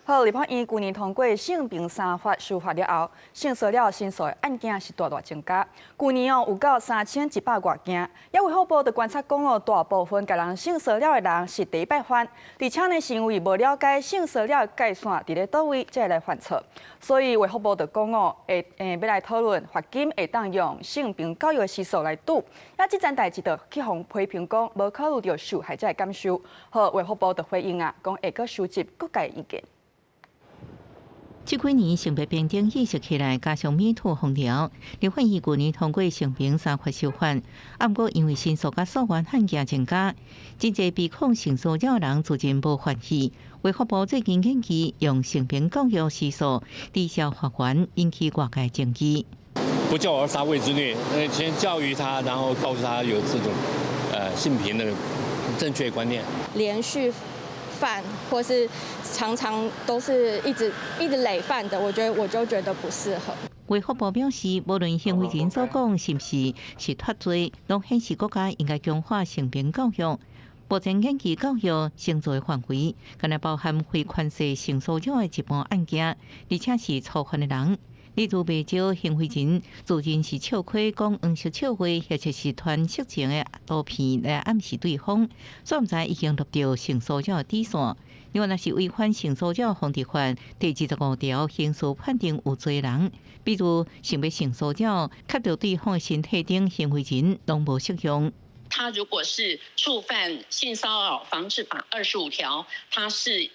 好，立法院舊年通過性平三法修法了後，性騷擾申訴的案件是大大增加。舊年哦有到3100外件。也衛福部就觀察講哦，大部分共人性騷擾的人是第一擺犯，而且呢是因為無了解性騷擾的界線佇咧佗位，才會來犯錯。所以衛福部就講哦，會欲來討論罰金會當用性平教育的時數來拄。啊，這件代誌就去予批評講，無考慮著受害者的感受。好，衛福部就回應啊，講會閣收集各界意見。這幾年性別平等意識起來，加上 Me Too 風潮，立法院舊年通過性平三法修法，啊，毋過因為申訴佮訴願案件增加，真濟被控性騷擾人自認無犯去。衛福部最近研究用性平教育時數抵消罰鍰，引起外界爭議。不教而殺謂之虐，先教育他，然後告訴他有這種性平的正確觀念。連續犯或是常常都是一直一直累犯的，我覺得我就覺得不適合。衛福部表示，無論行為人所講是毋是是脫罪，攏顯示國家應該強化性平教育。目前研究教育懲罪範圍，敢若包含非權勢性騷擾的一般案件，而且是初犯的人。例如，袂少行為人自認是笑虧講黃色笑話，或者是傳色情的圖片來暗示對方，煞毋知已經觸著性騷擾底線。另外，若是違反性騷擾防治法第25條刑事判定有罪人，比如想欲性騷擾，揩著對方的身體等行為人，攏無適用。他如果是觸犯性騷擾防治法二十五條，他是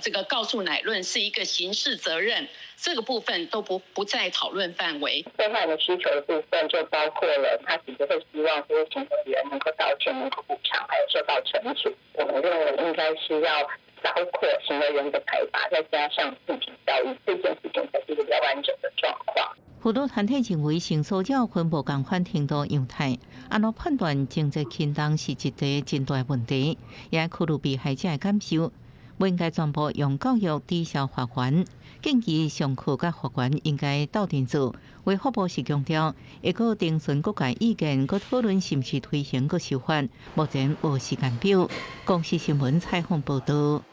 這個告訴乃論是一個刑事責任，這個部分都不在討論範圍。被害人的需求的部分就包括了，他其實會希望這些行為人能夠道歉、能夠補償，還有受到懲處。我們認為應該是要包括行為人的開罰，再加上性平教育，這件事情才是一個比較完整的狀況。婦女團體認為性騷擾分無仝款程度樣態，按怎判斷情節輕重是一個真大問題，也考慮被害者的感受，無應該全部用教育抵消罰鍰。建議上課佮罰鍰應該鬥陣做。衛福部是強調，會閣徵詢各界意見，閣討論是毋是推行閣修法，目前無時間表。公視新聞採訪報導。